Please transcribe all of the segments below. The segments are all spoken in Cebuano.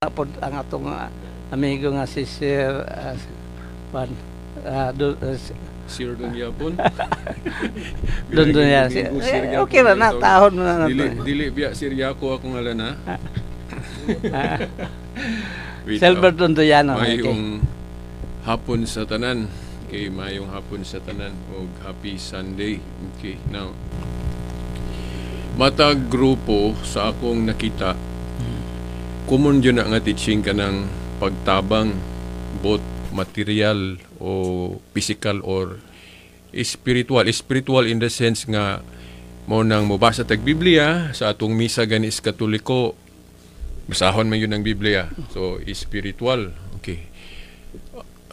Pod ang atong amigo nga si Sir Juan do, Sir Don Yapon. Don Don yan. Eh, okay ra na tahon mo na Dili dili biya Sir Yako akong ngalan ha. Wait, Silver Don Doyano. Mayong hapon sa tanan. Okay, mayong hapon sa tanan og happy Sunday. Okay, now matag grupo sa akong nakita, common yun na nga teaching kanang pagtabang, both material o physical or spiritual. Spiritual in the sense nga mo nang mobasa tag Biblia sa atong misa gani sa Katoliko, basahon man yun ang Biblia. So spiritual. Okay.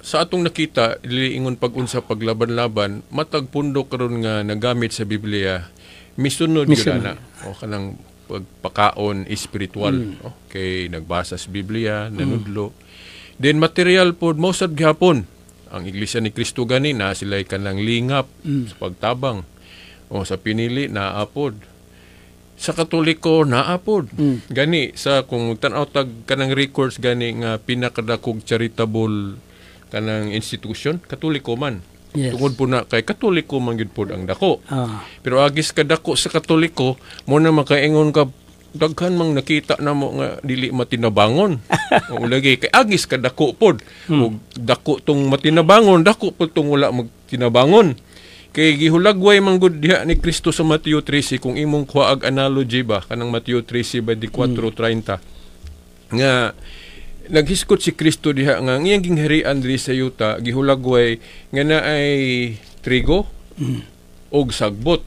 Sa atong nakita, dili ingon pag-unsa paglaban-laban, matag pundok karon nga nagamit sa Biblia, misunod yun ana. O kanang pagpakaon spiritual. Okay, nagbasa sa Biblia, nanudlo. Then material pod mo sad gihapon. Ang Iglesia ni Cristo gani na sila kanang lingap sa pagtabang. O sa pinili naapod. Sa Katoliko naapod. Gani sa kung tan-aw tag kanang records gani nga pinakadakog charitable kanang institution, Katoliko man. Tungod po na kay Katoliko man gyud pod ang dako. Pero agis kadako sa Katoliko, mo na makaingon ka daghan mang nakita na mo nga dili matinabangon. O lagi kay agis kadako pod. Og dako tong matinabangon, dako pod tong wala magtinabangon. Kay gihulagway man gud diha ni Kristo sa Mateo 13, kung imong kuhaag analogy ba kanang Mateo 13:24.30 nga naghiskot si Kristo diha nga ang iyang gingharian diri sa yuta gihulagway nga naay trigo og sagbot.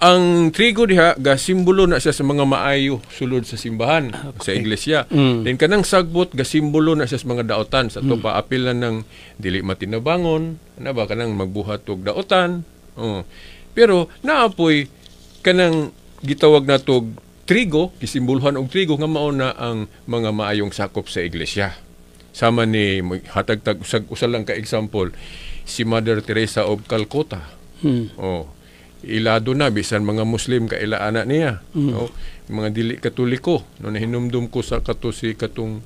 Ang trigo diha ga simbolo na siya sa mga maayo sulod sa simbahan, sa iglesia. Then kanang sagbot ga simbolo na siya sa mga daotan sa to paapil na ng dili matinabangon, ana ba, kanang magbuhat og daotan. Oh. Pero naapoy kanang gitawag natog trigo, gisimboluhan og trigo nga mao na ang mga maayong sakop sa iglesia. Sama ni hatag tag usag usa lang ka example, si Mother Teresa of Calcutta. Oh, ilado na bisan mga Muslim ka ila ana niya. Oh, mga dili Katoliko no nahinumdum ko sa kato si katong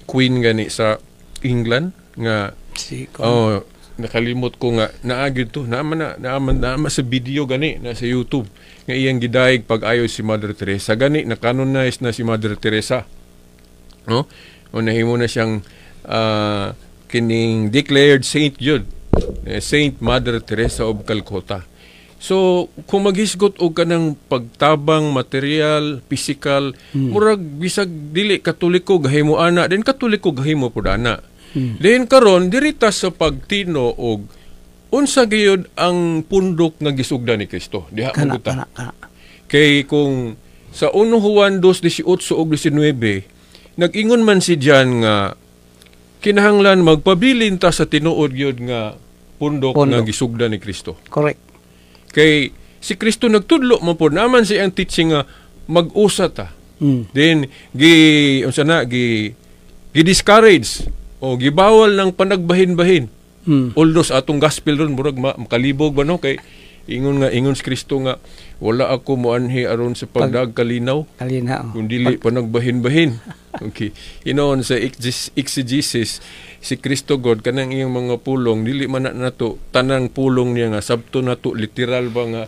queen gani sa England nga si oh, nakalimot ko nga naagid to naman na naaman naman sa video gani na sa YouTube nga iyang gidayeg pag-ayo si Mother Teresa gani na-canonize na si Mother Teresa, no, o nahimo na siyang kining declared saint yun, Saint Mother Teresa of Calcutta. So kung maghisgot og kanang pagtabang material, physical, murag bisag dili Katoliko gahimo ana, then Katoliko gahimo pud ana. Then karon dirita sa pagtino og unsa gayud ang pundok nga gisugdan ni Kristo. Diha kana man ta. Kana kana. Kay kung sa 1 Juan 2:18 ug 19, nag-ingon man si John nga kinahanglan magpabilin ta sa tinuod gyud nga pundok Pundok. nga gisugdan ni Kristo. Kay si Kristo nagtudlo man pod naman siya ang teaching nga mag-usa ta. Then gi unsa na gi discourage o gibawal ng panagbahin-bahin. Although sa atong gospel ron murag makalibog ba no, kay ingon nga ingon si Kristo nga wala ako moanhi aron sa pagdag kalinaw Kalina. Oh. kung dili panagbahin-bahin. Okay. Inoon sa exegesis si Kristo God kanang iyang mga pulong dili man na nato tanang pulong niya nga sabto nato literal ba nga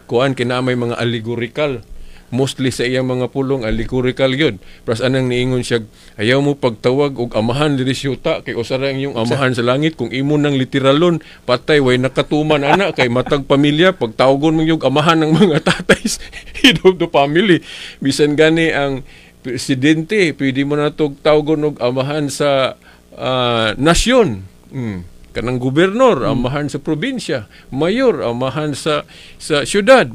kuan, kinamay mga allegorical. Mostly sa iyang mga pulong allegorical yun. Pras anang niingon siya, ayaw mo pagtawag og amahan diri sa yuta kay usa ra ang iyong amahan sa langit. Kung imo nang literalon, patay way nakatuman ana, kay matag pamilya pagtawagon mo yung amahan ng mga tatay, head of the family. Bisan gani ang presidente, pwede mo na tog tawagon og amahan sa nasyon. Kanang gobernador, amahan sa probinsya, mayor, amahan sa syudad.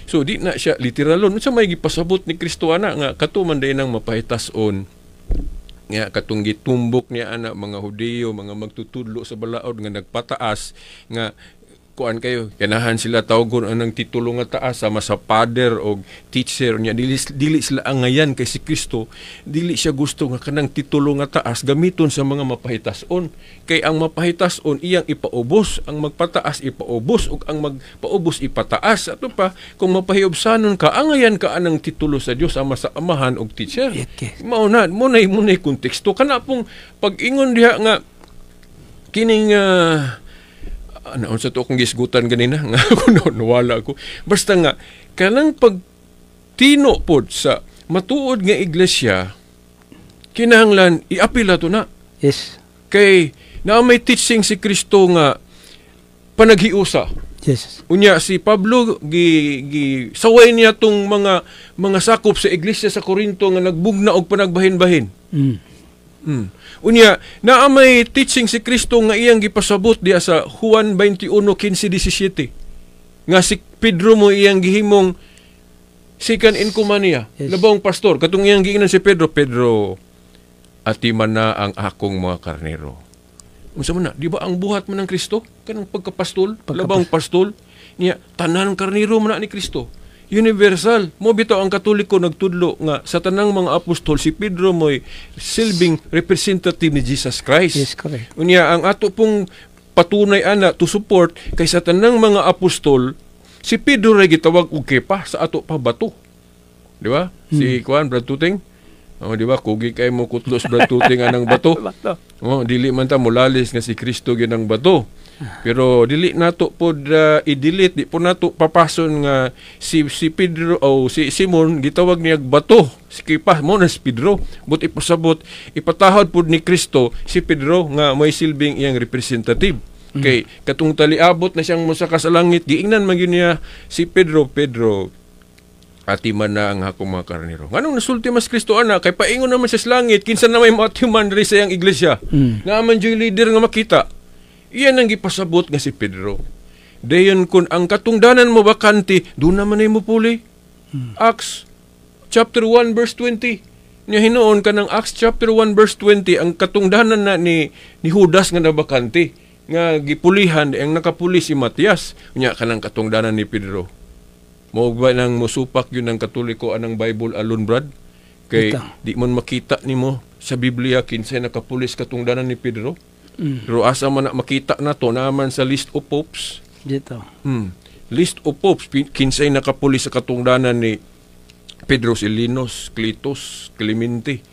So di na siya literalon. Unsa may gipasabot ni Kristo ana nga kato man day nang mapahitas-on nga katong gitumbok niya ana mga Hudiyo, mga magtutudlo sa balaod nga nagpataas nga Kuan kayo, ganahan sila tawgon anang titulo nga taas sama sa father o teacher niya. Dili sila angayan kay si Kristo dili siya gusto nga kanang titulo nga taas gamiton sa mga mapahitason, kay ang mapahitason iyang ipaubos, ang magpataas ipaubos, ug ang magpaubos ipataas. Ato pa kung mapahiubsanon ka, angayan ka anang titulo sa Dios ama sa amahan og teacher. Mao na mo na konteksto kana pong pag-ingon diha nga kining ano unsa to akong gisgutan ganina nga ako nawala ko. Basta nga kanang pagtino pod sa matuod nga iglesia, kinahanglan iapil ato na. Kay naa may teaching si Kristo nga panaghiusa. Unya si Pablo gi saway niya tong mga sakop sa iglesia sa Corinto nga nagbugna og panagbahin-bahin. Unya, naa may teaching si Kristo nga iyang gipasabot diya sa Juan 21:15-17. Nga si Pedro mo iyang gihimong second in command niya. Labawng pastor. Katong iyang giingnan si Pedro, "Pedro, atiman na ang akong mga karnero." Unsa man na? Di ba ang buhat man ng Kristo? Kanang pagkapastol, labawng pastol. Niya, tanan karnero man na ni Kristo. Universal. Mo bitaw ang Katoliko nagtudlo nga sa tanang mga apostol, si Pedro mo'y silbing representative ni Jesus Christ. Yes, correct. Unya ang ato pong patunay ana to support kay sa tanang mga apostol, si Pedro ray gitawag og Kepa, sa ato pa bato. Di ba? Si kuan, Brad Tuting. Oh, di ba? Kugi kay mo kutlos, Brad Tuting, anang bato. Bato. Oh, dili man ta molalis nga si Kristo gyud ang bato. Pero dili nato pod i-delete, di po nato papason nga si Pedro o si Simon gitawag niya bato. Si Kepa mo na si Pedro. But ipasabot, ipatahod pod ni Kristo si Pedro nga may silbing iyang representative. Kay katong taliabot na siyang mosaka sa langit, giingnan man gyud niya si Pedro, "Pedro, atiman na ang akong mga karnero." Nganong nasulti mas Kristo ana? Kay paingon naman siya sa langit, kinsa na may maatiman diri sa iyang iglesia? Naa man juy leader nga makita. Iyan ang gipasabot nga si Pedro. Dayon kun ang katungdanan mo bakante, doon naman ay mo puli. Acts chapter 1 verse 20. Nya hinuon kanang Acts chapter 1 verse 20, ang katungdanan na ni Judas nga nabakante nga gipulihan, ang nakapuli si Matias. Nya kanang katungdanan ni Pedro. Mo ba nang musupak yun ang Katoliko anang Bible alone, Brad? Kay Ito. di man makita nimo sa Biblia kinsay nakapulis katungdanan ni Pedro. Pero asa man na makita na to naman sa list of popes. Dito. List of popes, kinsay nakapuli sa katungdanan ni Pedro: si Linus, Clitus, Clemente.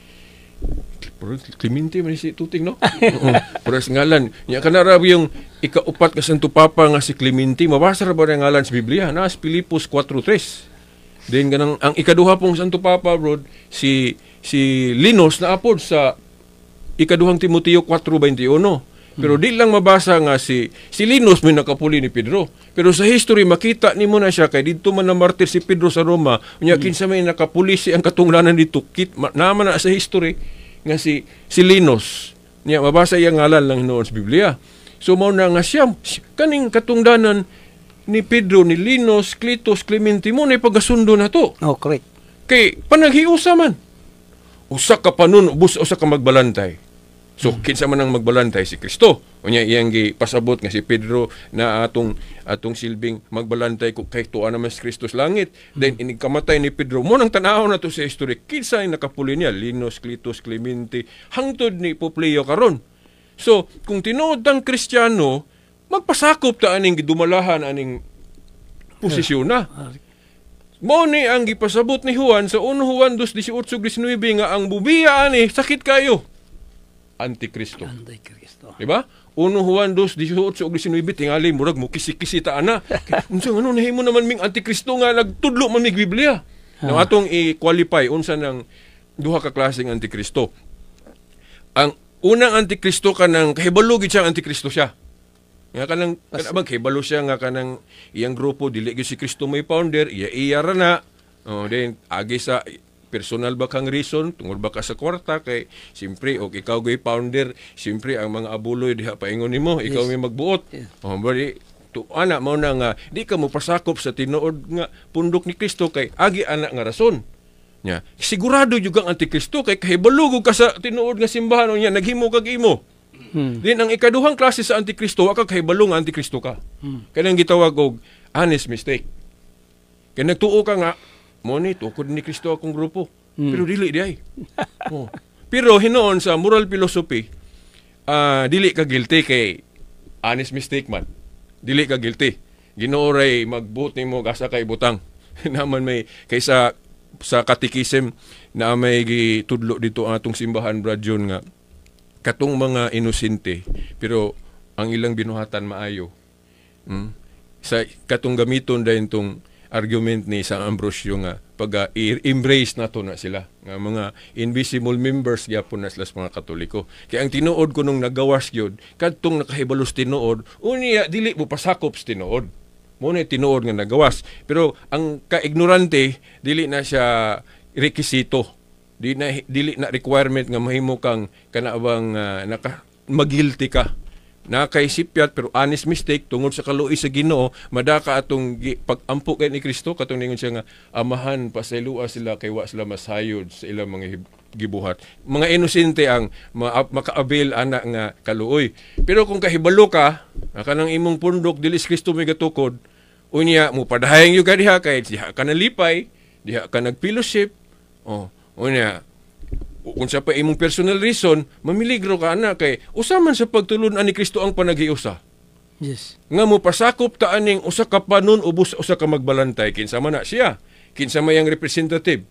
Pero Clemente man si Tuting, no? Oo. Pero sa ngalan, nya kana ra yung ikaupat nga Santo Papa nga si Clemente, mabasa ra ba ang ngalan sa Biblia? Na sa Filipos 4:3. Then ganang ang ikaduha pong Santo Papa, bro, si Linus na apod sa Ikaduhang Timoteo 4:21. Pero di lang mabasa nga si Linus may nakapuli ni Pedro. Pero sa history makita nimo na siya kay didto man na martir si Pedro sa Roma. Unya kinsa may nakapuli si ang katungdanan dito, kit ma, naman na sa history nga si Linus. Nya mabasa iyang ngalan lang hinuon sa Biblia. So mao na nga siya kaning katungdanan ni Pedro, ni Linus, Clitus, Clemente mo na pagasundo na to. Oh, correct. Kay panaghiusa man. Usa ka panon, ubos usa ka magbalantay. So kinsa man ang magbalantay? Si Kristo. Unya iyang gipasabot nga si Pedro na atong silbing magbalantay ko kay tuwa naman si Kristo sa langit. Then inig kamatay ni Pedro, mo nang tan-awon nato sa history kinsa ang nakapuli niya: Linus, Clitus, Clemente, hangtod ni Pope Leo karon. So kung tinuod ang Kristiyano, magpasakop ta aning gidumalahan aning posisyon na. Mao ni ang gipasabot ni Juan sa 1 Juan 2:18-19 nga ang bubiya ani sakit kayo. Antikristo. Antikristo. Di ba? 1 Juan 2:18-19, tingali murag mo kisi-kisi ta ana. Unsa ngano nahimo naman ming antikristo nga nagtudlo man mig Biblia? Now atong i-qualify unsa nang duha ka klaseng antikristo. Ang unang antikristo, kanang kahibalo gid siya antikristo siya. Nga kanang kana bang kahibalo siya nga kanang iyang grupo dili gyud si Kristo may founder, iya iya ra na. Oh, then agi sa personal ba kang reason, tungod ba ka sa kwarta, kay siyempre og ikaw gyud founder, siyempre ang mga abuloy diha paingon nimo, ikaw may magbuot. Oh, bali to ana mao na nga di ka mo pasakop sa tinuod nga pundok ni Kristo kay agi ana nga rason. Nya, sigurado jud kang antikristo kay kahibalo ka sa tinuod nga simbahan, unya naghimo kag imo. Then ang ikaduhang klase sa Antikristo, wa ka kahibalo nga Antikristo ka. Kanang gitawag og honest mistake. Kay nagtuo ka nga mo ni tukod ni Kristo akong grupo. Pero dili di ay. Oh. Pero hinuon sa moral philosophy, dili ka guilty kay honest mistake man. Dili ka guilty. Ginoo ray magbuot nimo asa kay butang. Naman may kaysa sa catechism na may gitudlo dito ang atong simbahan, Brad John, nga katong mga inosente pero ang ilang binuhatan maayo. Sa katong gamiton dayon tong argument ni San Ambrosio nga pag i-embrace nato na sila nga mga invisible members gyapon na sila sa mga Katoliko. Kay ang tinuod ko nung nagawas gyud kadtong nakahibalos tinuod, unya dili mo pasakop sa tinuod. Mo na tinuod nga nagawas. Pero ang kaignorante, dili na siya rekisito. Di na, dili na requirement nga mahimo kang kanabang naka magilty ka na kay sipyat, pero honest mistake, tungod sa kaluoy sa Ginoo madaka atong pag-ampo kay ni Kristo, katong ningon siya nga, "Amahan, pasayloa sila kay wa sila masayod sa ilang mga gibuhat." Mga inosente ang maka-avail ana nga kaluoy. Pero kung kahibalo ka nga kanang imong pundok dili si Kristo may gatukod, unya mo padahayang gyud ka diha kay diha ka nalipay, diha ka nag-fellowship, oh, unya kung sa pa imong personal reason, mamiligro ka ana kay usa man sa pagtulun-an ni Kristo ang panaghiusa. Nga mo pasakop ta aning usa ka panon ubos usa ka magbalantay, kinsa man na siya? Kinsa may ang representative?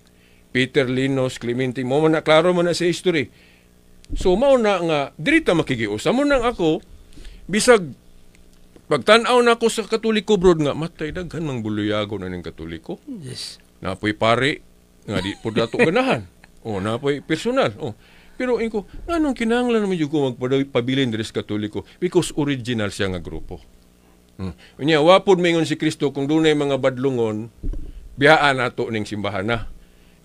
Peter, Linus, Clemente, mo man na klaro man na sa history. So mao na nga diri ta makigiusa mo nang ako bisag pagtan-aw nako sa Katoliko, bro, nga matay daghan mang buluyago na ning Katoliko. Napoy pare nga di po dato ganahan. Oh, napoy personal. Oh. Pero inko, nganong kinahanglan naman jud ko magpabilin diri sa Katoliko? Because original siya nga grupo. Unya, wa pod maingon si Kristo kung dunay mga badlungon, biyaan nato ning simbahan na.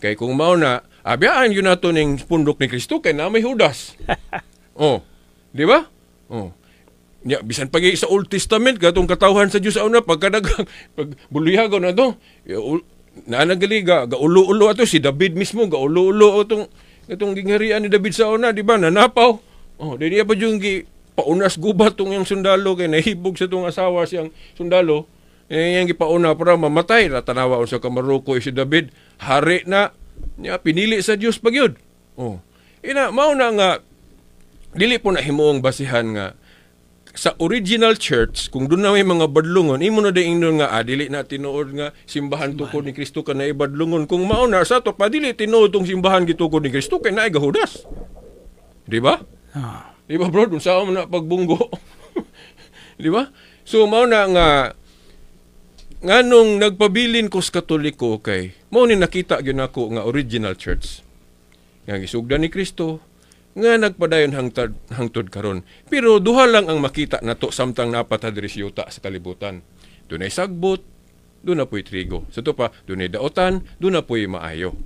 Kay kung mao na, biyaan yun nato ning pundok ni Kristo kay na may Judas. Oh, di ba? Oh. Nya bisan pag sa Old Testament katong katawhan sa Dios sa una pagkadagang pag buluyagon na to. Naa nagali ga gaulo-ulo ato si David mismo, gaulo-ulo atong atong gingharian ni David sa una, di ba? Nanapaw. Oh, di niya pa yung gi paunas gubat tong yung sundalo kay nahibog sa tong asawa siyang sundalo. Eh, yang gipauna para mamatay. Tanawa sa kamaruko si David, hari na niya, pinili sa Dios pa gyud. Oh. Ina mao na nga dili po na himuong basihan nga sa original church kung doon na may mga badlungon, imo na din ingnon nga dili na tinuod nga simbahan tukod ni Kristo ka na ibadlungon. Kung mao na sa to pa, dili tinuod tong simbahan gitukod ni Kristo kay naay gahudas, di ba? Ah. Di ba, bro? Dun sa mo na pagbunggo, di ba? So mao na nga nganong nagpabilin ko sa Katoliko kay mao ni nakita gyud nako nga original church nga gisugdan ni Kristo nga nagpadayon hangtod hangtod karon. Pero duha lang ang makita nato samtang napata diri sa yuta sa kalibutan. Dunay sagbot, doon na po'y trigo. Sa to pa, dunay daotan, doon na po'y maayo.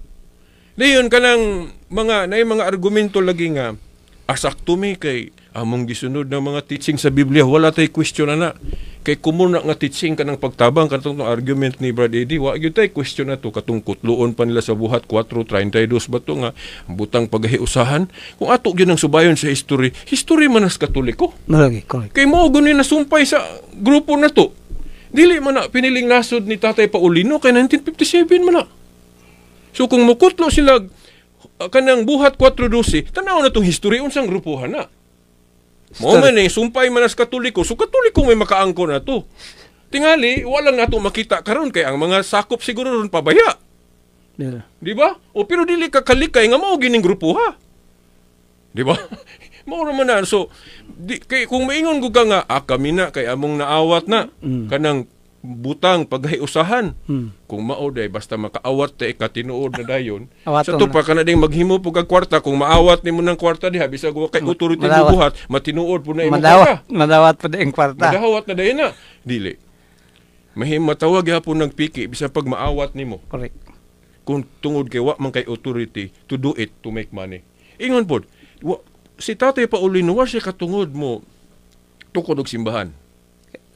Dayon kanang mga nay mga argumento lagi nga asakto mi kay among gisunod ng mga teaching sa Biblia, wala tay question ana. Kay kumuna nga teaching kanang pagtabang, katong argument ni Brad Eddie, wa gyud tay question na to, katong kutluon pa nila sa Buhat 4:32 ba to nga butang paghiusahan. Kung ato gyud ang subayon sa history, history man as Katoliko. Lagi, correct. Kay mao guni nasumpay sa grupo na to. Dili man na piniling nasod ni Tatay Paulino kay 1957 man na. So kung mukutlo sila kanang Buhat 4:12, tanaw na tong history unsang grupuhan na. Mao man eh, sumpay man as Katoliko. So Katoliko may makaangko na to. Tingali, walang nato makita karon kay ang mga sakop siguro ron pabaya. Di ba? O pero dili ka kalikay nga mao gining grupo ha. Di ba? Mao naman na. So, di, kay, kung maingon ko ka nga, kami na, kay among naawat na, kanang butang paghiusahan. Kung mao day, basta makaawat tay katinuod na dayon. Awaton Sa to na. Pa kana ding maghimo po kag kwarta, kung maawat nimo ng kwarta diha bisag wa kay authority Madawat. buhat, matinuod po na imong Madawat, kwarta. Madawat pa din kwarta. Madawat na dayon na. Dili. Mahim matawag gyapon ng piki bisan pag maawat nimo kung tungod kay wa man kay authority to do it to make money. Ingon pod, wa, si Tatay Paulino wa siya katungod mo tukod og simbahan.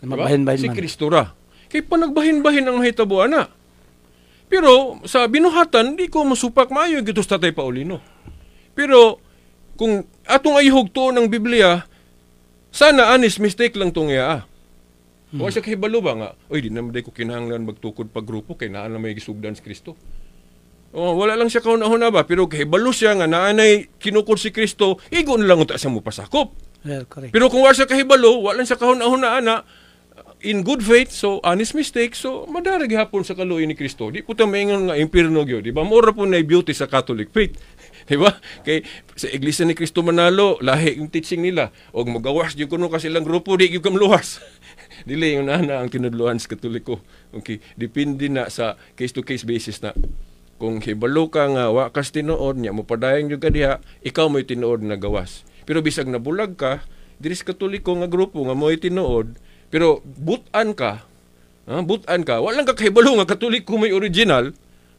Diba? Mabahin-bahin Si man. Kristo ra. Kay panagbahin-bahin ang mahitabo ana. Pero sa binuhatan di ko masupak, maayo gyud sa Tatay Paulino. Pero kung atong ayhog tuon ng Biblia, Sana honest mistake lang tong iya. Wa siya kahibalo ba nga, "Oy, di naman ko kinahanglan magtukod pag grupo kay naa na may gisugdan si Kristo." Oh, wala lang siya kauna-una ba, pero kahibalo siya nga naanay kinukod si Kristo, igo na lang unta siya mo pasakop. Well, correct. Pero kung wala siya kahibalo, wala lang siya kahuna-huna ana, in good faith, so honest mistake, so madara gihapon sa kaluoy ni Kristo. Di po ta maingon nga impierno gyud, di ba? Mura po na beauty sa Catholic faith. Di ba? Kay sa Iglesia ni Cristo Manalo, lahi yung teaching nila. Og magawas gyud kuno ka silang grupo, di gyud ka maluwas. Dili yung na ang tinudluan sa Katoliko. Okay, depende na sa case to case basis na. Kung hibalo ka nga wa kas tinuod nya, mo padayon gyud ka diha, ikaw mo'y tinuod na gawas. Pero bisag nabulag ka, diri sa Katoliko nga grupo nga mo'y tinuod, pero butan ka, butan ka, walang ka kahibalo nga Katoliko may original.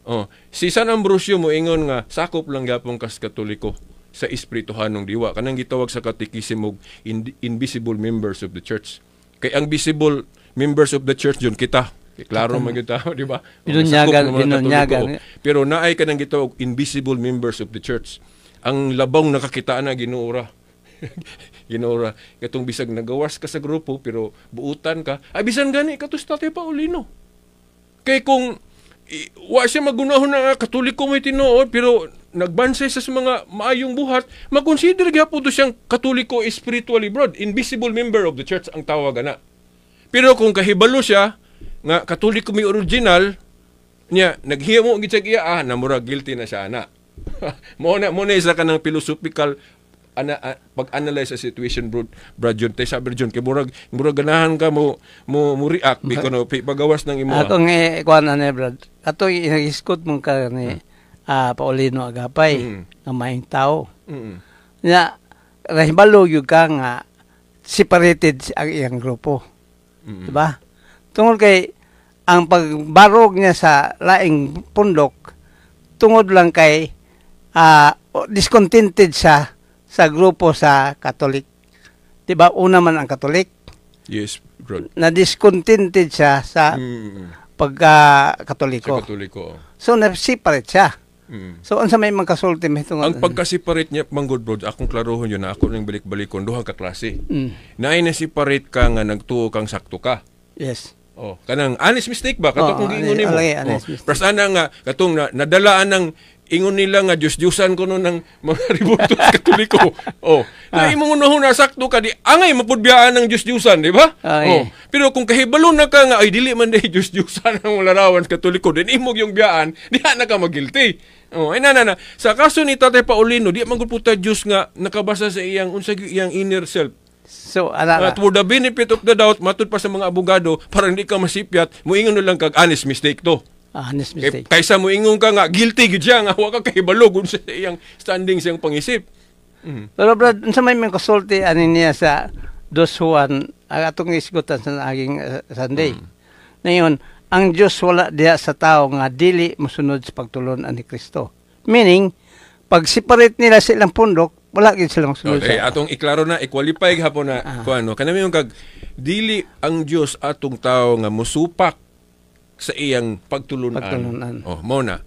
Oh, si San Ambrosio mo ingon nga sakop lang gyapon kas Katoliko sa espirituhanong diwa, kanang gitawag sa katekisimo invisible members of the church. Kay ang visible members of the church yun kita. Kay klaro man gyud ta, di ba? Binunyagan, Sakop ng mga binunyagan. Katoliko. Pero naay kanang gitawag invisible members of the church. Ang labong nakakita na, Ginoo ra. Ginoo ra. Katong bisag nagawas ka sa grupo pero buutan ka, ay bisan gani kato sa Tatay Paulino. Kay kung wa siya magunahon na Katoliko may tinuod pero nagbansay sa mga maayong buhat, makonsider gyapon to siyang Katoliko spiritually, broad. Invisible member of the church ang tawag ana. Pero kung kahibalo siya nga Katoliko may original niya, naghimo gid siya iya, na mura guilty na siya ana. Mo na isa ka ng philosophical ana, pag-analyze sa situation, bro, Brad John. Tay sabi John, kay murag ganahan ka mo react bi kuno pagawas ng imo. Akong kuan ani, Brad. Ato inagiskot mo ka ni Paulino Agapay nga maayong tao. Nya rahibalo gyud ka nga separated ang iyang grupo. Diba? Tungod kay ang pagbarog niya sa laing pundok tungod lang kay discontented siya sa grupo sa Catholic. 'Di ba? Una man ang Catholic. Yes, bro. Na discontented siya sa pagka Sa Katoliko. Katoliko. Oh. So na-separate siya. So unsa may makasulti mo tungod? Ang pagka-separate niya manggod, bro, akong klarohon yun na ako ning balik-balikon duha ka klase. Naay na separate ka nga nagtuo kang sakto ka. Oh, kanang honest mistake ba kato Oo, kung giingon nimo? Alay, honest mistake. Pras ana nga katong na, nadalaan ng ingon nila nga Diyos-Diyosan kuno ng mga rebultos Katoliko. Oh, na imong unahon na sakto ka, di angay mapudbiyaan ng Diyos-Diyosan, di ba? Ah, Oh. eh. Pero kung kahibalo na ka nga ay dili man day Diyos-Diyosan ang larawan sa Katoliko, then imong yung biyaan, diha na ka magilty. Oh, ay na na na. Sa kaso ni Tatay Paulino, di man gud puta Diyos nga nakabasa sa iyang unsa gyud iyang inner self. So ana At for the benefit of the doubt, matud pa sa mga abogado, para hindi ka masipyat, muingon na lang kag honest mistake to. Honest Kay, mistake. kaysa muingon ka nga guilty gyud siya nga wa ka kahibalo kung sa iyang standing siyang pangisip. Pero Brad, unsa may makasulti ani niya sa Dos Juan ang atong isgutan sa aging Sunday. Ngayon, ang Diyos wala diha sa tao nga dili mosunod sa pagtulon ani Kristo. Meaning, pag separate nila sa ilang pundok, wala gid sila mosunod Okay, sa atong iklaro na, i-qualify gihapon na kung ano. Kanami yung kag dili ang Dios atong tao nga musupak sa iyang pagtulunan. Pagtulunan. Oh, mo na.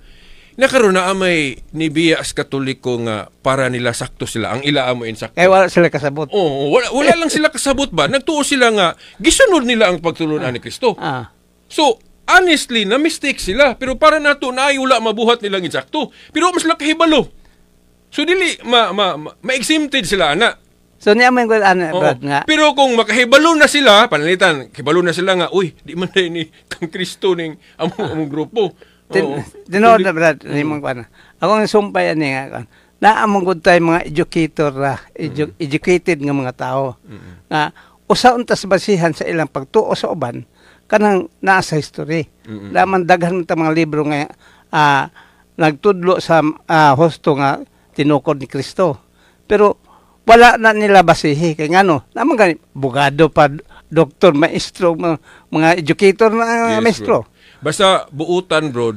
Nakaroon na amay ni biya as Katoliko nga para nila sakto sila. Ang ila amo insakto. Kaya wala sila kasabot. Oo, wala lang sila kasabot ba? Nagtuo sila nga gisunod nila ang pagtulunan ni Kristo. So, honestly, na mistake sila. Pero para nato na ay wala mabuhat nilang insakto. Pero mas sila kahibalo. So, dili ma, ma, ma, ma-exempted sila, ana. So niya man gud ana Oo. Brad nga. Pero kung makahibalo na sila, panalitan, kahibalo na sila nga, uy, di man na ni kang Kristo ning among grupo. Tinuod na, Brad, nimong kuan. Ako ang sumpay ani nga kuan. Naa man gud tay mga educator ra, educated nga mga tao. Nga usa untas basihan sa ilang pagtuo sa uban kanang naa sa history. Laman daghan man ta mga libro nga nagtudlo sa husto nga tinukod ni Kristo. Pero wala na nila basihi kay ngano naman gani bugado pa, doktor, maestro, mga educator na Yes, maestro. bro. Basta buutan, bro,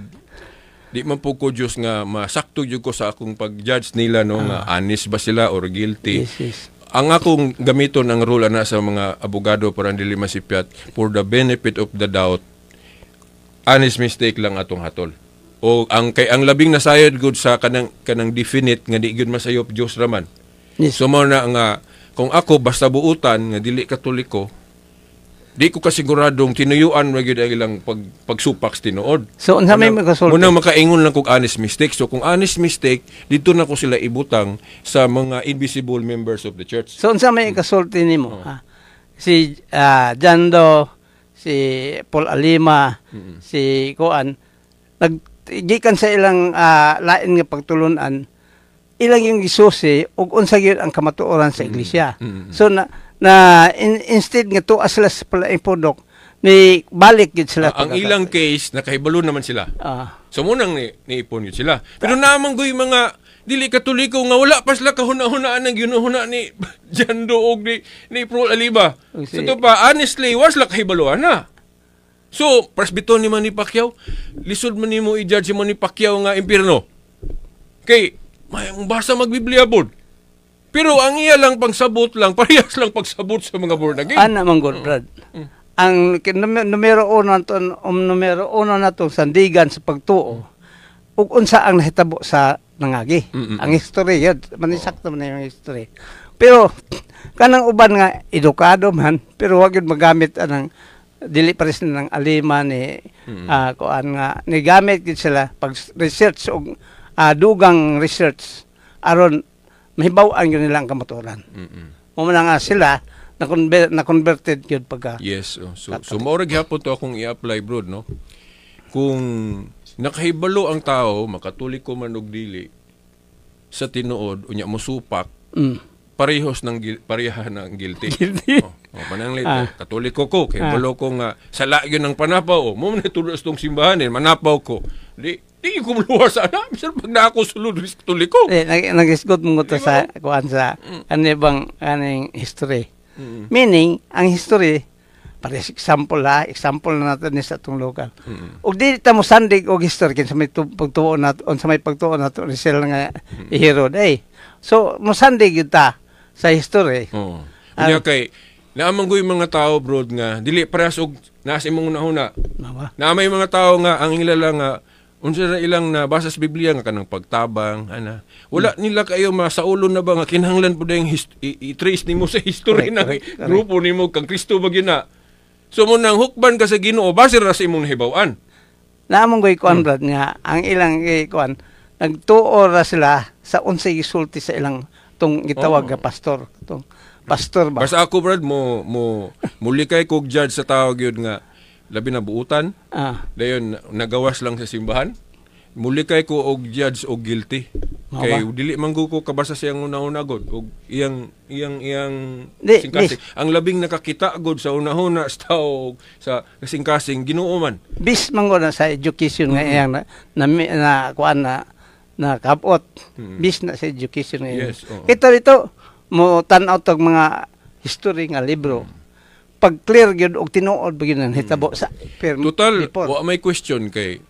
di man po ko Diyos nga masakto jud ko sa akong pag-judge nila no nga honest ba sila or guilty. Yes. Ang akong gamiton ang rule ana sa mga abogado para dili masipyat, for the benefit of the doubt, honest mistake lang atong hatol. O ang kay ang labing nasayod gud sa kanang definite nga di gyud masayop, Dios raman. So mao na nga Kung ako basta buutan nga dili Katoliko, di ko kasiguradong tinuyuan ra gyud ang ilang pagsupak sa tinuod. So unsa may makasulti? Munang makaingon lang kog honest mistake. So kung honest mistake, dito na ko sila ibutang sa mga invisible members of the church. So unsa may ikasulti nimo? Ha? Si Jando, si Paul Alima, si kuan, nag gikan sa ilang lain nga pagtulunan, ilang yung gisusi ug unsa gyud ang kamatuoran sa iglesia. So na na instead nga tuwa sila sa palaing pudok, ni balik gyud sila. Ang ilang case, nakahibalo naman sila. So munang niipon yun sila. Pero naman goy mga dili Katoliko nga wala pa sila kahuna-hunaan ng ginuhuna ni Jando og ni Paul Aliba. Og So to pa, honestly, wa sila kahibaluan na. So, presbito ni Manny Pacquiao, lisod man nimo i-judge si Manny Pacquiao nga impierno. Kay may basa magbiblia bod. Pero ang iya lang pagsabot lang, parehas lang pagsabot sa mga born again. Ana man gud, Brad. Ang numero uno nato, numero uno natong sandigan sa pagtuo ug unsa ang nahitabo sa nangagi. Ang history yun, manisakto man na yung history. Pero kanang uban nga edukado man, pero wag yun magamit anang dili pares na ng Alima ni kuan nga nigamit gid sila pag research og dugang research aron mahibaw-an gyud nila ang kamatuoran. Mo man nga sila na converted gyud pagka Yes. Oh. So mao ra gyapon to akong i-apply, bro, no? Kung nakahibalo ang tao, makatuliko man og dili sa tinuod, unya mosupak, pareha ng guilty. Guilty. Oh, pananglit, Katoliko ko, kay balo ko nga sala gyud ng panapaw. Oh, mo man tulo sa tong simbahan eh, manapaw ko. Di di ko muluwas sa ana, bisan pag na ako sulod sa Katoliko. Eh, nag-isgot mo to sa kuan sa ano bang aning history. Meaning, ang history, para sa example ha, example na natin ni sa atong lokal. Ug di ta mo sandig og history kinsa may pagtuo nato, unsa may pagtuo nato ni sila nga hero day. So mo sandig gyud ta sa history. Oo. Unya kay naamang ko yung mga tao, bro, nga dili parehas og nasa imong unahuna. Mao. Na may mga tao nga ang ila lang nga unsa na ilang nabasa sa Biblia nga kanang pagtabang ana. Wala nila kayo masaulo na ba nga kinahanglan pud yung i-trace nimo sa history Correct, ng correct, correct. grupo nimo kang Kristo ba gyud na. So mo nang hukban ka sa Ginoo base ra sa imong nahibaw-an. Naamong ko'y kuan, brad, nga ang ilang kuan nagtuo ra sila sa unsay gisulti sa ilang tong gitawag nga pastor, tong pastor ba. Basta ako, brad, mo mo mulikay kog judge sa tao gyud nga labi na buutan. Dayon nagawas lang sa simbahan. Mulikay ko og judge og guilty. Mao Kay ba? dili man ko kabasa sa iyang una-una god og iyang iyang iyang Di, kasing-kasing. Ang labing nakakita god sa una-una sa tao og sa kasing-kasing, Ginoo man. Bis man na sa education nga iyang na kuan na na kabot. Bis na sa education nga iyang. Yes, oo. Ito dito mo tan-aw tog mga history nga libro. Pag clear gyud og tinuod ba gyud ang hitabo sa Total, before. wa may question kay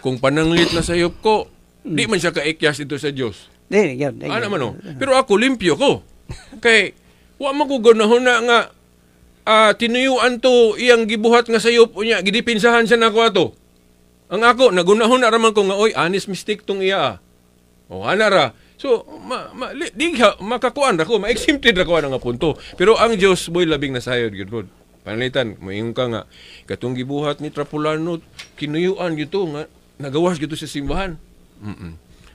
kung pananglit na sayop ko, di man siya kaikyas dito sa Dios. Di gyud. Di Ana gyud. Man oh. Pero ako limpyo ko. Kay wa man ko ganahon na nga tinuyuan to iyang gibuhat nga sayop unya gidipinsahan siya nako ato. Ang ako nagunahon na raman ko nga, "Oy, honest mistake tong iya ah." Oh, ana ra. So ma, ma li, di ka makakuan ra ko, ma-exempted ra ko ana nga punto. Pero ang Dios boy labing nasayod gyud, bro. Panalitan, moingon ka nga katong gibuhat ni Trapulano kinuyuan gyud to nga nagawas gyud to sa simbahan.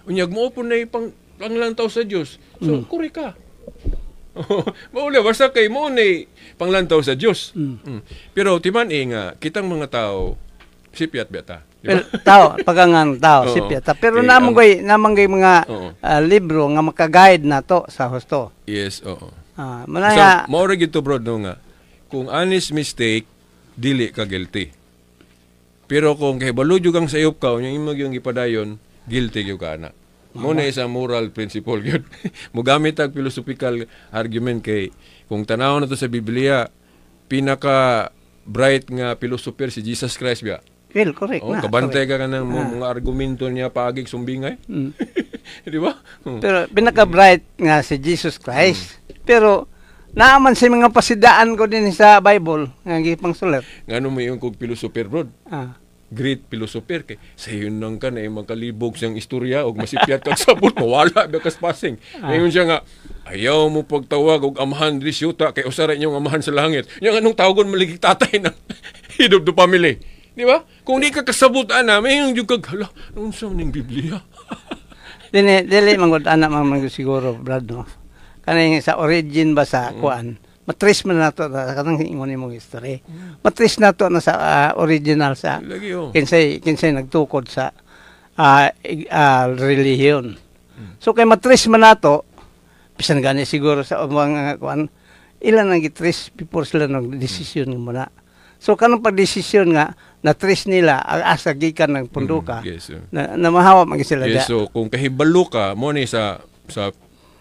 Unyag mo po na pang panglantaw sa Dios. So, kuri ka. Maula basta kay mo ni panglantaw sa Dios. Pero timan eh nga kitang mga tao sipyat beta. Di ba? Well, tao, pagangan tao, sipyat. Pero Eh, namang ko'y mga libro nga makaguide na to sa husto. Yes, oo. Muna So, nga, mao ra gyud to, bro, no, nga kung honest mistake, dili ka guilty. Pero kung kahibalo jud kang sayop ka unya imo gyud gipadayon, guilty gyud ka ana. Mo na isa moral principle gyud. Mogamit ang philosophical argument kay kung tanaw na to sa Biblia, pinaka bright nga philosopher si Jesus Christ biya. Well, correct Oh, na. kabantay Correct. ka kanang mga argumento niya paagig sumbingay. Di ba? Pero pinaka-bright nga si Jesus Christ. Pero naaman sa mga pasidaan ko din sa Bible nga gipang sulat. Ngano mo yung kog philosopher, bro? Great philosopher kay sayon nang ka na makalibog siyang istorya og masipyat kag sabot, mawala ba kas passing. Ngayon siya nga ayaw mo pagtawag og amahan diri sa kay usa ra inyong amahan sa langit. Nya nganong tawagon maligig tatay ng head of the family? Di ba? Kung di ka kasabot ana, may yung kag hala, unsa ning Biblia? Dili dili man gud ana man man siguro, Brad, no. Kanang sa origin ba sa kuan. Ma-trace man nato na kanang ingon nimong history. Ma-trace nato na sa original sa Lagi oh. kinsay kinsay nagtukod sa relihiyon. So kay ma-trace man nato bisan gani siguro sa mga kuan ilan ang gi-trace before sila nag-desisyon mo na. So kanang pagdesisyon nga na-trace nila ang asa gikan ng punduka Yes. Oh. na mahawa man gyud sila Yes, da. so kung kahibalo ka, mo ni sa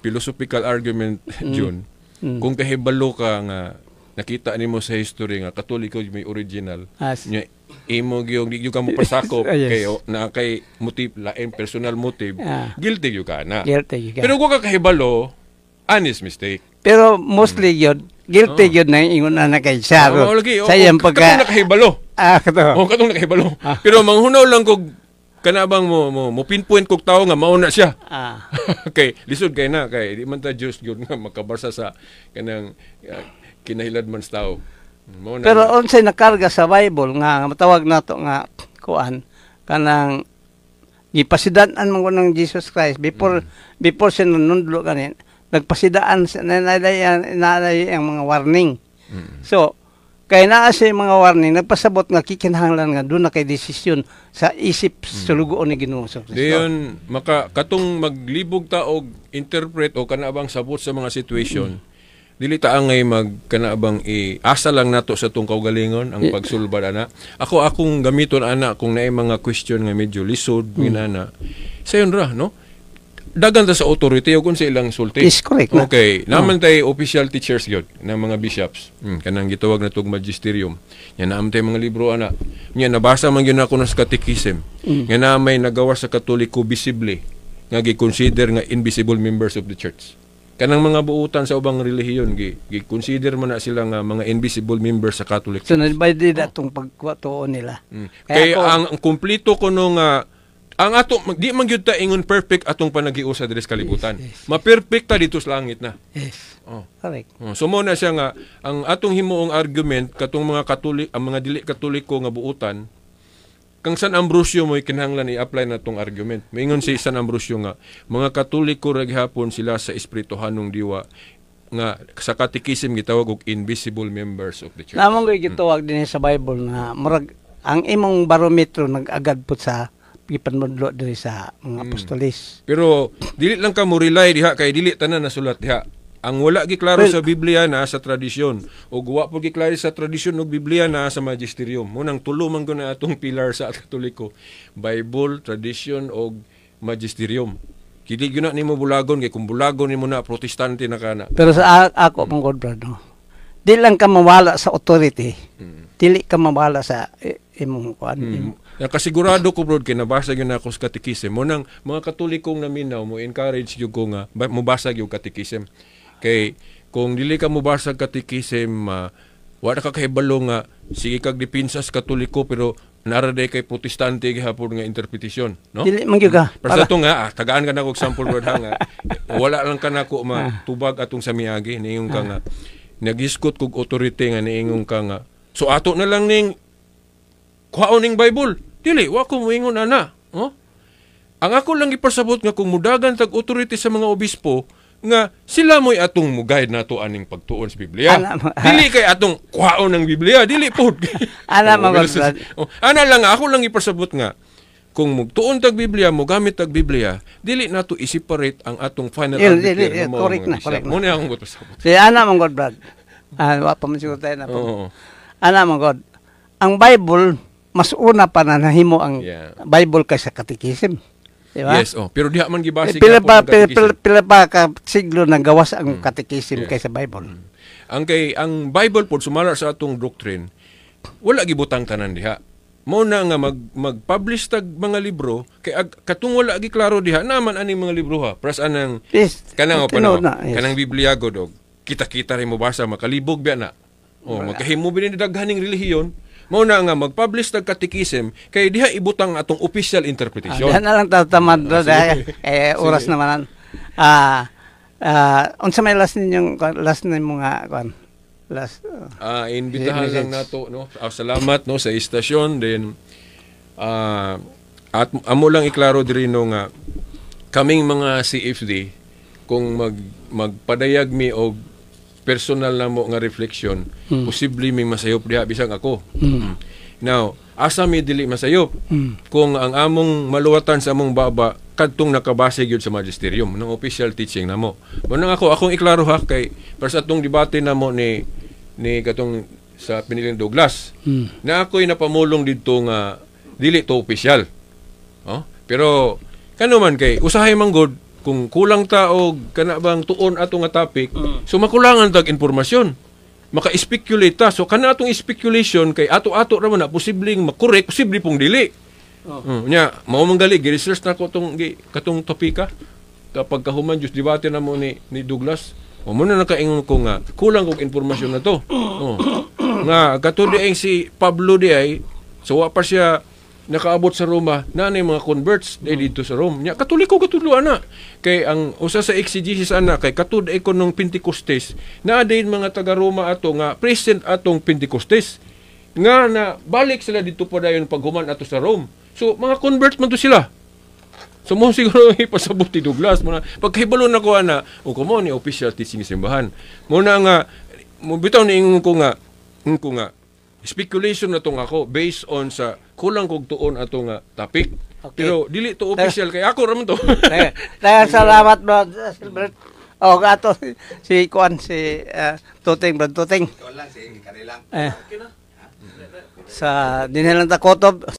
philosophical argument, June, kung kahibalo ka nga nakita nimo sa history nga Katoliko may original, nya imo gyud di gyud ka mo pasakop kay na kay motive lain, personal motive, guilty gyud ka na. Guilty gyud ka. Pero kung ka kahibalo, honest mistake. Pero mostly yun, guilty yun na ingon na na kay siya. Oo, lagi. Sa iyang katong pagka nakahibalo. Ah, kato. Oh, katong nakahibalo. Pero manghunaw lang kog kanabang mo pinpoint kog tawo nga mao na siya. Kay lisod kay na kay di man ta Dios gyud nga makabasa sa kanang kinahilad man sa tao. Mao na. Pero unsay nakarga sa Bible nga matawag nato nga kuan kanang gipasidan-an man ko ng Jesus Christ before before siya nanundlo kanin, nagpasidaan siya na na ang mga warning. So kay naa siya yung mga warning, nagpasabot nga kikinahanglan nga doon na kay desisyon sa isip sulugoon ni Ginoong Kristo. Dayon maka katong maglibog ta og interpret o kanabang sabot sa mga situation, dili ta angay mag kanabang iasa lang nato sa tong kaugalingon ang pagsulbad ana. Ako, akong gamiton ana kung naay mga question nga medyo lisod mm. Sayon ra, no? Dagan ta sa authority ug sa ilang sulti. Is correct na. Okay, naman tay official teachers gyud ng mga bishops. Kanang gitawag na tog magisterium. Nya naam tay mga libro ana. Nya nabasa man gyud nako na sa catechism. Nga na may nagawa sa Katoliko visibly nga gi-consider nga invisible members of the church. Kanang mga buutan sa ubang relihiyon gi gi-consider man na sila nga mga invisible members sa Catholic. So by di atong pagtuo nila. Kaya kay ang kumpleto kuno nga ang ato di man gyud ta ingon perfect atong panagiusa diri sa kalibutan. Ma-perfect ta dito sa langit na. Oh. Correct. Oh, so mo na siya nga ang atong himuong argument katong mga Katolik, ang mga dili Katoliko nga buutan, kang San Ambrosio mo'y kinahanglan i-apply na tong argument. Maingon si San Ambrosio nga mga Katoliko ra gihapon sila sa espirituhanong diwa nga sa catechism gitawag og invisible members of the church. Namong ko'y gitawag din sa Bible nga murag ang imong barometro nag-agad po sa gipanmudlo diri sa mga apostolis. Pero dili lang ka mo rely diha kay dili tanan nasulat diha. Ang wala giklaro Well, sa Biblia na sa tradisyon ug wa po giklaro sa tradisyon ug Biblia na sa magisterium. Mo nang tulo man gud na atong pilar sa Katoliko: Bible, tradisyon ug magisterium. Dili gyud na nimo bulagon kay kung bulagon nimo na, Protestante na kana. Pero sa ako mong God, brad, no? Di lang ka mawala sa authority. Dili ka mawala sa imong kuan. Nakasigurado ko, bro, kay nabasa gyud nako sa catechism. Mo nang mga Katolikong naminaw mo encourage gyud ko nga mobasa gyud catechism. Kay kung dili ka mobasa catechism, wala ka kahibalo nga sige kag depensa sa Katoliko pero nara day kay Protestante gihapon nga interpretasyon, no? Dili man gyud ka. Pero sa ito nga, tagaan ka na og example, bro, ha, nga wala lang ka nako matubag atong sa miagi niingon ka nga nagisgot kog authority nga niingon ka nga so ato na lang ning kuhaon ning Bible. Dili, wa ko moingon ana. Oh? Ang ako lang gipasabot nga kung mudagan tag authority sa mga obispo nga sila mo'y atong mo-guide nato aning pagtuon sa Biblia. Dili kay atong kuhaon ng Biblia, dili pod. Ana, Oh, mga well, brad. oh, ana lang, ako lang ipasabot nga kung mugtuon tag Biblia, mogamit tag Biblia, dili nato i-separate ang atong final Dili, arbiter dili, nga mao correct mga na, bishop. correct na. Mo na akong pasabot. Si ana man God, brad. Ah, wa pa man siguro tayo na po. Oo. Ana man God. Ang Bible mas una pa na nahimo ang Bible kaysa catechism. Di ba? Yes, oh. Pero diha man gibase Eh, pila gihapon pa ang pila, catechism. pila pa ka siglo nagawas ang catechism kaysa Bible. Ang kay ang Bible pod sumala sa atong doctrine, wala gibutang tanan diha. Mo na nga mag-publish tag mga libro kay katong wala giklaro diha naman aning mga libro ha. Pras anang kanang o tinuod panahon, na, yes. kanang Biblia god og kita-kita rin mo basa makalibog biya na. Oh, magkahimo bi ni daghaning relihiyon. Mao na nga mag-publish tag catechism kay diha ibutang atong official interpretation. Diyan na lang tatamad, bro, dahil eh, oras naman. Ah, unsa may last ninyong last nimo nga kuan? Last Imbitahan lang message. Nato, no. Salamat, no, sa istasyon din. At amo lang iklaro diri, no, nga kaming mga CFD, kung magpadayag mi og personal na mo nga reflection, posible mi masayop diha bisag ako. Now, asa mi dili masayop? Kung ang among maluwatan sa among baba kadtong nakabase gyud sa magisterium ng official teaching namo. Mo nang ako akong iklaro ha, kay para sa atong debate namo ni katong sa piniling Douglas. Na ako'y napamulong didto nga dili to official. Oh? Pero kano man kay usahay man gud kung kulang ta og kana bang tuon ato nga topic, so makulangan tag impormasyon. Maka-speculate ta. So kana atong speculation kay ato-ato ra man na posibleng makorek, posible pong dili. Oh. Nya, mao man gali gi-research na ko tong katong topika kapag kahuman just debate na mo ni Douglas. O mo na nakaingon ko nga kulang kog impormasyon na to. Oh. Nga kato di ay si Pablo di ay so wa pa siya nakaabot sa Roma na yung mga converts di dito sa Rome. Nya Katoliko katudlo ana. Kay ang usa sa exegesis ana kay katud ay nung Pentecostes na din mga taga Roma ato nga present atong Pentecostes nga na balik sila dito pa dayon paghuman ato sa Rome. So mga convert man to sila. So mo siguro ipasabot ni Douglas mo na pagkahibalo na ko ana o kumo ni official teaching simbahan. Mo na nga mo bitaw ni ingon ko nga speculation na tong ako based on sa kulang kog tuon ato nga topic. Pero dili to official kay ako ra man to. Daghang salamat, bro. Silbert. Oh, ato si kuan si Tuting, bro Tuting. Ikaw lang, sige, kanilang. Eh. Sa dinhi lang ta kutob.